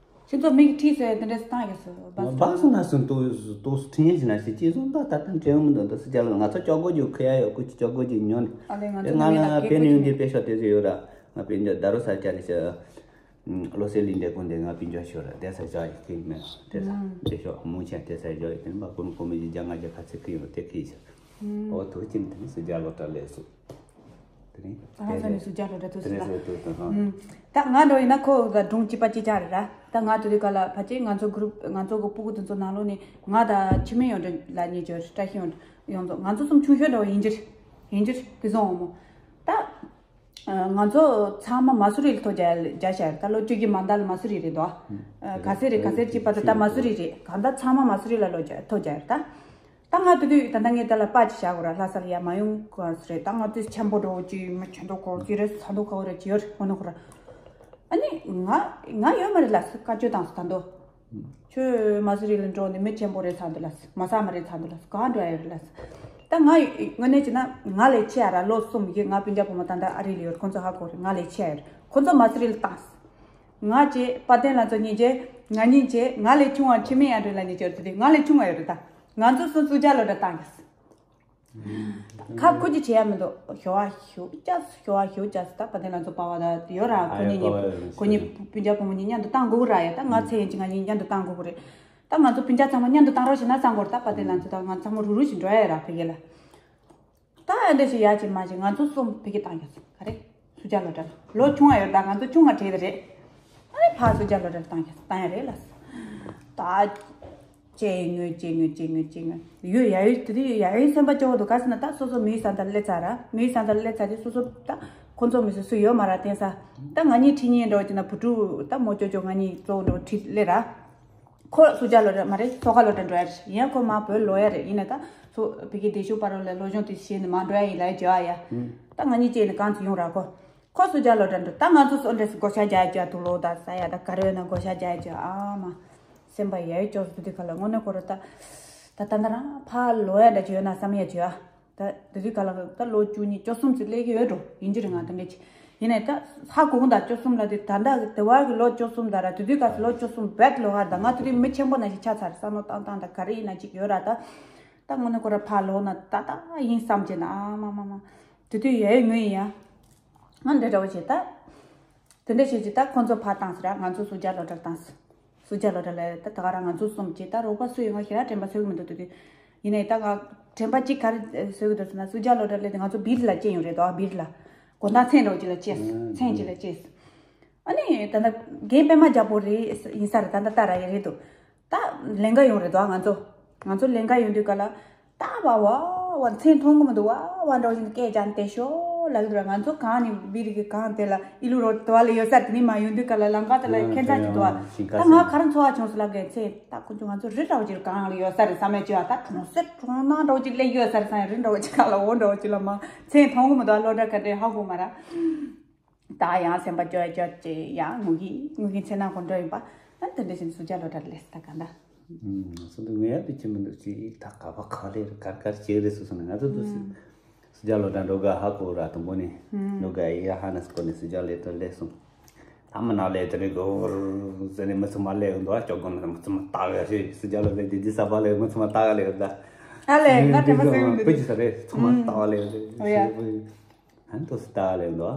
ཁྱེད་ཚོ་མིག་ཁྲིད་སོ་ཡ་དེ་འདྲ་སི་ཏང་གི་སོ་བ་སོ། བ་སོ་ན་སུན་ཏོ་ཏོ་སི་ཁྲིད་ཡིན་ཞིག་ན་ཤི་ཅི་སོང་ད་ད་ད་འདྲེ་འོང་མི་འདུག་ད་སི་ཇ་ལོ་ང་ཚོ་ཅོག་གོ་རྒྱུ་ཁི་ཡ་ཡོད་ཀུ་ཅི་ཅོག་གོ་རྒྱུ་ཉོ་ནི། ཨ་ལེ་ང་དེ་ཚོ་ང་མི་ལ་ལ་ཕེ་ནི་ཡོང་དེ་པེ་ཤོ་དེ་ཚོ་ཡོད་ར་ང་པེ་འཇོ་ད་རོ་ས་ཅ་རེ་ཤི། བློ་གསལ་གླིང་འདྲེ་ཀུན་དེ་ང་པིན་ཅོ་ཤོར་དེ་ས་ཞོ་ཡི་ཀིན་མེ་དེ་ས་དེ་ཤོ་མུ་ཆེན་དེ་ས་ཞོ་ཡི་ཀིན་མ་ཀུན་ཀུན་མི་ཡི་ཇ་ང་ཇ་ཁ་ཚི་ཀི་ཡོ་དེ་ཀི་ཤ་ཨོ་ཐུ་ཅིན་དེ་ནི་སི་ཇ་ལོ་ཏྲ་ལེ་སུ། དེ་རིང་ད་ལྟ་ས་ནས་སུ་བརྒྱ་ལོ་འདྲ་ཐུག་སོང་ལ། ད་ང་འགྲོ་ཡིན་ན་ཁོ་ད་སྒྲུང་གཅིག་པ་གཅིག་ཅར་རེད་ར། ད་ང་དེ་དུས་ག་ལ་ཕལ་ཆེར་ང་ཚོ་གུ་རུབ་ང་ཚོ་གི་སྤུ་གུ་དེ་ཚོ་ནང་ལོགས་ནས་ང་དང་འཆི་མེད་ཡོང་འདྲ་ལ་ཉེ་ཆར་བཀྲ་ཤིས་ཡོང་ཡོང་ཚོ་ང་ཚོ་གསུམ་ཆུང་ཤོས་འདྲ་བོ་ཡིན་གྱི་རེད། ཡིན་གྱི་རེད་དེ་སོང་འོང་མོ། ད་ང་ཚོ་ཚང་མ་མ་སུ་རི་ལ་ཐོ་རྒྱག་རྒྱག་བྱ་རེད། ད་ལོ་བཅུ་བཞི་མ་ཟླ་ལ་མ་སུ་རི་རེད་དོ། ག་ཚད་རེད་ག་ཚད་གཅིག་པ་དེ་ད་མ་སུ་རི་རེད། གང་ལྟར་ཚང་མ་མ་སུ་རི་ལ་ལོ་རྒྱག་ཐོ་རྒྱག་རེད་ད། ད་ང་དེ་དུས་ད་ལྟ་ངས་དེ་ལ་པ་ཅིག་བཞག་དགོས་ར། ལྷ་ས་ལ་ཡར་མ་ཡོང་གོང་ཟེར་རེད། ད་ང་དུས་ཆེན་པོ་འགྲོ་ཅིག་མི་ཆེན་ཐོག་གོ་ཅི་རེད་ས་མཐོ་ཁ་བོ་རེད་ཅི་ཡོད་རེད་ཁོ་ནོ་ཁོ་ར། ཨ་ནི་ང་ང་ཡོད་མ་རེད་ལ་སི་བཀའ་བཅོལ་བཏང་སོང་ད་འདོ། ཁྱོད་མ་སུ་རི་ལ་འགྲོ་ནི་མི་ཆེན་པོ་རེད་ཚ་འདི་ལ་སི་མ་ས་མ་རེད་ཚ་འདི་ལ་སི་གང་འགྲོ་ཡ་ཡོད་རེད་ལ་སི། ད་ང་དངོས་གནས་བྱས་ན་ང་ལས་ཆེ་ཡ་ར་ལོ་གསུམ་ཡིན་ང་སྤུན་ཀྱག་བུ་མོ་ད་ལྟ་ཨ་རི་ལ་ཡོད་ཁོ་ཚོ་ཧ་གོ་རེད། ང་ལས་ཆེ་ཡ་ཡོད་ཁོ་ཚོ་མ་སུ་རི་ལ་བཏང་སི། ང་བཅས་དཔལ་ལྡན་ལགས་ཚོ་གཉིས་བཅས་ང་གཉིས་བཅས་ང་ལས་ཆུང་བ་འཆི་མེད་ཡ་འགྲོ་ལ་གཉིས་བཅས་དེ་དུས་ང་ལས་ཆུང་བ་ཡོད་རེད་ད། ང་ཚོ་སུ་སུ་ཇ་ལོ་འདྲ་བཏང་གི་སི། ཁ་ཁུ་ཅི་བྱེད་ཡ་མི་འདུག་ཞོ་བ་ཞོ་ཅག་ཞོ་བ་ཞོ་ཅག་ད་པ་དེ་ང་ཚོ་པ་བ་ད་ཡོད་ར། ཁོ་གཉིས་གཉིས་ཁོ་གཉིས་སྤུན་ཀྱག་བུ་མོ་གཉིས་མཉམ་དུ་བཏང་དགོས་ར་ཡ། ད་ང་ཚེ་ཡིན་གཅིག་ང་གཉིས་མཉམ་དུ་བཏང་དགོས་རེད། ད་ང་ཚོ་སྤུན་ཀྱག་ཚང་མ་མཉམ་དུ་བཏང་རོགས་བྱེད་ན་བསམ་གོ་ར། ད་པ་དེ་ང་ཚོ་ད་ང་ཚང་མ་རུ་རུ་ཞིག་འགྲོ་ཡ་ར་ཕ་གི་ལ། ད་ཨ་འདྲ་ཞིག་ཡ་ཅིག་མ་ཅིག་ང་ཚོ་གསུམ་ཕ་གི་བཏང་རྒྱུ་ག་རེ། སུ་ཇ་ལོ་འདྲ་ལོ་ཆུང་བ་ཡོད་ད་ང་ཚོ་ཆུང་བ་བྲིས་ད་རེད། ཨ་རེ་ཕ་སུ་ཇ་ལོ་འདྲ་བཏང་རྒྱུ་བཏང་ཡ་རེད་ལ། ད། ཅེ་ངོས་ཅེ་ངོས་ཅེ་ངོས་ཅེ་ངོས་ཡོད་ཡ་ཡོད་དེ་དུས་ཡ་ཡོད་སེམས་པ་སྐྱོ་བོ་འདུག་ག་ཟེར་ན་ད་སོ་སོ་མིའི་ས་མཐར་སླེབས་ཚར་ར་མིའི་ས་མཐར་སླེབས་ཚར་དུས་སོ་སོ་ད་ཁོ་ཚོ་མི་སུ་སུ་ཡོད་མ་ར་བསྟན་ས། ད་ང་གཉིས་ཁྲིད་ཉན་འགྲོ་ཅེ་ན་བུ་ཕྲུག་ད་མོ་ཅོ་ཅོ་ང་གཉིས་གཙོ་བོ་འགྲོ་ཁྲིད་སླེབས་ར། ཁོ་སུ་ཇ་ལོ་འདྲ་མ་རེད། སོ་ཁ་ལོ་འདྲ་འགྲོ་ཡ་རེད། ཡིན་ཡང་ཁོ་མ་བོད་ལོ་ཡ་རེད། ཡིན་ན་ད་སོ་བི་གི་དེ་ཤུ་པ་རོ་ལ་ལོ་གཞོན་དེ་ཤེས་ནི་མ་འགྲོ་ཡ་ཡིན་ལ་ཡ་བྱ་ཡ། ད་ང་གཉིས་བཅས་ནི་གང་དུ་ཡོང་ར་ཁོ། ཁོ་སུ་ཇ་ལོ་འདྲ་འགྲོ་ད་ང་ཚོ་སོ་འདྲ་སི་སྒོ་ཤ་རྒྱ་རྒྱ་དུ་ལོ་ད་ས་ཡ་ད་ག་རེ་ཡོད་ན་སྒོ་ཤ་རྒྱ་རྒྱ་ཨ་མ། སེམས་པ་ཡ་ཡོད་ཅོག་སུ་དུ་དུ་ག་ལ་དངོས་གནས་ཁོ་ར་ད། ད་ད་ད་རང་ཕ་ལོ་ཡ་འདྲ་བྱོས་ན་བསམ་ཡ་བྱོས་ཨ། ད་དེ་དུས་ག་ལ་ད་ལོ་བཅུ་གཉིས་བཅུ་གསུམ་ཙམ་སླེབས་ཀྱི་ཡོད་འགྲོ་ཡིན་གྱི་རེད། ང་དེ་འདྲ་ཅིག་ཡིན་ནའི་ད་ཧ་གོ་གི་ད་བཅུ་གསུམ་ལ་དེ་ད་ལྟ་དེ་བར་གི་ལོ་བཅུ་གསུམ་ད་ར་དེ་དུས་ག་ལོ་བཅུ་གསུམ་བེད་ལོ་ཧ་ད་ང་དེ་དུས་མི་ཆེན་པོ་ན་ཞིག་ཆགས་ཚར་བསམ་བློ་བཏང་བཏང་ད་ག་རེ་ཡིན་ན་ཅིག་ཡོད་ར་ད། ད་དངོས་གནས་ཁོ་ར་ཕ་ལོ་ན་ད་ད་ཡིན་བསམ་གྱི་ན་ཨ་མ་མ་མ། དེ་དུས་ཡ་ཡོད་ངོས་ཡིན་ཡ། ང་འདྲ་འདྲ་བོ་བྱེད་ད། དེ་འདྲ་བྱེད་ཀྱི་ད་ཁོ་ཚོ་ཕ་བཏང་ཟེར་ང་ཚོ་སུ་ཇ་ལོ་འདྲ་བཏང་ཟེར། སུ་ཇ་ལོ་འདྲ་ལས་ད་ད་ག་རང་ང་ཚོ་གསུམ་བྱེད་ད་རོགས་པ་སུ་ཡོད་ང་ཞེ་དྲན་པ་ཚོད་ཀྱི་མི་འདུག་དེ་དུས། ཡིན་ནའི་ད་ང་དྲན་པ་གཅིག་ག་རེ་ཚོད་ཀྱི་འདུག་ཟེར་ན་སུ་ཇ་ལོ་འདྲ་ལས་དེ་ང་ཚོ་བིར་ལ་སྐྱེས་ཡོང་རེད་དོ་བིར་ལ། དགོང་དག་མཚན་འདྲ་བོ་གཅིག་ལ་སྐྱེས་མཚན་གཅིག་ལ་སྐྱེས། ཨ་ནི་ད་ལྟ་རྒན་པད་མ་རྒྱལ་པོ་རེད་ཡིན་ས་རེད་ད་ལྟ་ལྟ་ར་ཡི་རེད་འདུག་ད་ལེན་ག་ཡོང་རེད་དོ་ང་ཚོ། ང་ཚོ་ལེན་ག་ཡོང་དུས་ག་ལ་ད་བ་བ་བ་མཚན་མཐོང་གི་མི་འདུག་བ་བ་འདྲ་བཞིན་སྐད་རྒྱག་དེ་ཤོ་ལ་གི་འདུག་ར་ང་ཚོ་གང་ནི་བི་རི་གི་གང་དེ་ལ་ཨི་ལུ་རོ་དུ་བ་ལ་ཡོད་ས་དེ་ནི་མ་ཡོང་དུས་ག་ལ་ལང་ཀ་དེ་ལ་ཁྱད་མཚར་གྱི་འདུག་བ། ད་ང་ག་རེ་འཚོ་བ་བྱུང་སོང་ལ་གི་ཚེ་ད་ཁོ་ཚོ་ང་ཚོ་རི་འདྲ་བོ་ཅིག་གང་ལ་ཡོད་ས་རེད་བསམ་ཡ་ཅི་བ་ད་གྲོང་གསེབ་གྲོང་ནང་འདྲ་བོ་ཅིག་སླེབས་ཡོད་ས་རེད་བསམ་ཡ་རི་འདྲ་བོ་ཅིག་ག་ལ་འོ་འདྲ་བོ་ཅིག་ལ་མ་མཚན་མཐོང་གི་མི་འདུག་བ་ལོ་འདྲ་ག་འདྲ་ཧ་གོ་མ་ར། ད་ཡང་སེམས་པ་སྐྱོ་སྐྱོ་ཅེ་ཡང་ངུ་གི་ངུ་གི་ཚེ་ན་ཁོ་འགྲོ་ཡིན་པ། ཨ་དེ་འདྲ་བཞིན་སུ་ཇ་ལོ་འདྲ་ལས་ད་ག་འདྲ། སུ་འདུག་ངས་ཡང་དུ་ཁྱིམ་མི་འདུག་ཅིག་ད་ག་པ་ག་ལེ་རེད་གར་གར་ཅིག་རེད་སུ་སོང་ན་ང་ཚོ་འདུག་སུ་སུ་ཇ་ལོ་འདྲ་འགྲོ་ག་ཧ་གོ་ར་དང་པོ་ནས་འགྲོ་ག་ཡི་ཡ་ཧ་ན་སུ་གོ་ནས་སུ་ཇ་ལེ་དོ་ལེ་སོང་། ད་མི་ན་ལེ་དེ་ནས་གོ་བོར་ཟེར་ནས་མི་ཚང་མ་ལེ་འདུག་ཨ་ཅོག་གོ་ན་མི་ཚང་མ་ལྟ་ག་ཞེས་སུ་ཇ་ལོ་ལེ་དེ་དེ་ས་པ་ལེ་མི་ཚང་མ་ལྟ་ག་ལེ་ད། ཨ་ལེ་ང་དྲན་པ་སེམས་མི་འདུག་པེ་ཅི་ས་རེད་ཚང་མ་ལྟ་ག་ལེ་ཨོ་ཡ། ཨ་ནི་དོ་སུ་ལྟ་ག་ལེ་འདུག་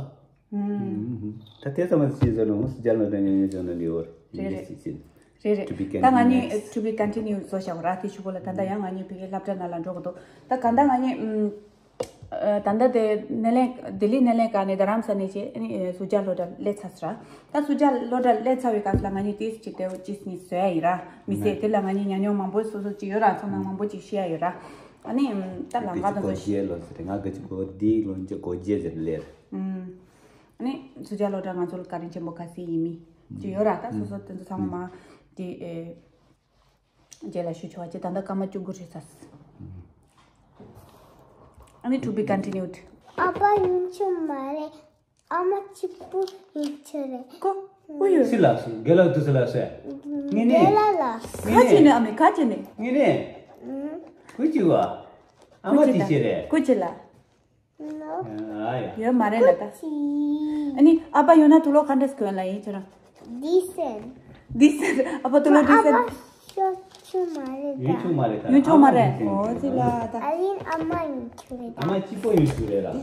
ཨ། ད་དེ་ཙམ་མ་ཞིག་བཟོ་ན་ངོ་སུ་རྒྱལ་ལ་དྲན་ཉོ་ཉོ་བྱུང་ན་འདི་བོར་རེད་རེད། ཞིག་ཅིན། རེད་རེད། To be ད་ང་གཉིས་continuous. To be continue བཟོ་བྱ་བ་ར་དེ་ཞུ་བོ་ལ་ད་ལྟ་ཡང་ང་གཉིས་བོད་ཀྱི་སློབ་གྲྭ་ནང་ལ་འགྲོ་གི་འདུག་ད་ག་ད་ང་གཉིས་ཨུམ། ད་ལྟ་དེ་ནེ་ལེ་ལྡི་ལི་ནེ་ལེ་ཀ་ནས་རྡ་རམ་ས་ནས་བྱས་ཨ་ནི་སུ་ཇ་སློབ་གྲྭ་སླེབས་ཚར་སོང་ར། ད་སུ་ཇ་སློབ་གྲྭ་སླེབས་ཚར་བའི་སྐབས་ལ་ང་གཉིས་ཏིས་ཅིག་དེ་ཅིས་ནི་བཟོ་ཡ་ཡིན་ར། མི་ཟད་དེ་ལ་ང་གཉིས་ཉམས་མྱོང་མང་པོ་སོ་སོ་ཅིག་ཡོད་ར་ཚོར་སྣང་མང་པོ་ཅིག་ཤེས་ཡ་ཡོད་ར། ཨ་ནི་ད་ལམ་ཁ་དང་སོ་ཞིག་ལོ་ཟེར་ང་གི་ཅིག་གོ་ལྡི་ལོ་འཇོ་གོ་རྗེ་ཟེར་ལེར། ཨ་ནི་སུ་ཇ་སློབ་གྲྭ་ང་ཚོ་ལ་བཀའ་དྲིན་ཆེན་པོ་ག་ཚོད་ཡིན་མིན་ཅིག་ཡོད་ར། ད་སོ་སོ་དེ་ཚོ་ཚང་མ་མ་དེ་ཨེ་རྗེས་ལ་ཞུ་ཆོག་ཅེས་ད་ལྟ་སྐར་མ་བཅུ་དགུ་རེད་ས། ཨ་ནི་to be continued. ཨ་ཕ་ཡིན་ཆོག་མ་རེད། ཨ་མ་གཅིག་པུ་ཡིན་ཆོག་རེད། ཀོ་ཨུ་ཡོད། སི་ལ་སི་གེ་ལ་དུ་སི་ལ་སི། ངེ་ནེ། གེ་ལ་ལ། ཁ་ཅི་ནེ་ཨ་མི་ཁ་ཅི་ནེ། ངེ་ནེ། ཀུ་ཅི་བ། ཨ་མ་ཏི་ཤེ་རེད། ཀུ་ཅི་ལ། ཡོད་མ་རེད་ལ་ད། ཨ་ནི་ཨ་ཕ་ཡོད་ན་ཐུགས་ལོ་ག་འདྲས་གོན་ལ་ཡིན་ཁྱོད་རང་། ཌི་སེན། ཌི་སེན། ཨ་ཕ་ཐུགས་ལོ་ཌི་སེན། ཨ་ཕ་ཤོ་ཆུ་མ་རེད་ད། ཡོད་ཆུ་མ་རེད་ད། ཡོད་ཆུ་མ་རེད། ཨོ་ཙི་ལ་ད། ཨ་ཡིན་ཨ་མ་ཡིན་ཆུ་རེད་ད། ཨ་མ་གཅིག་པོ་ཡོད་ཆུ་རེད་ལ།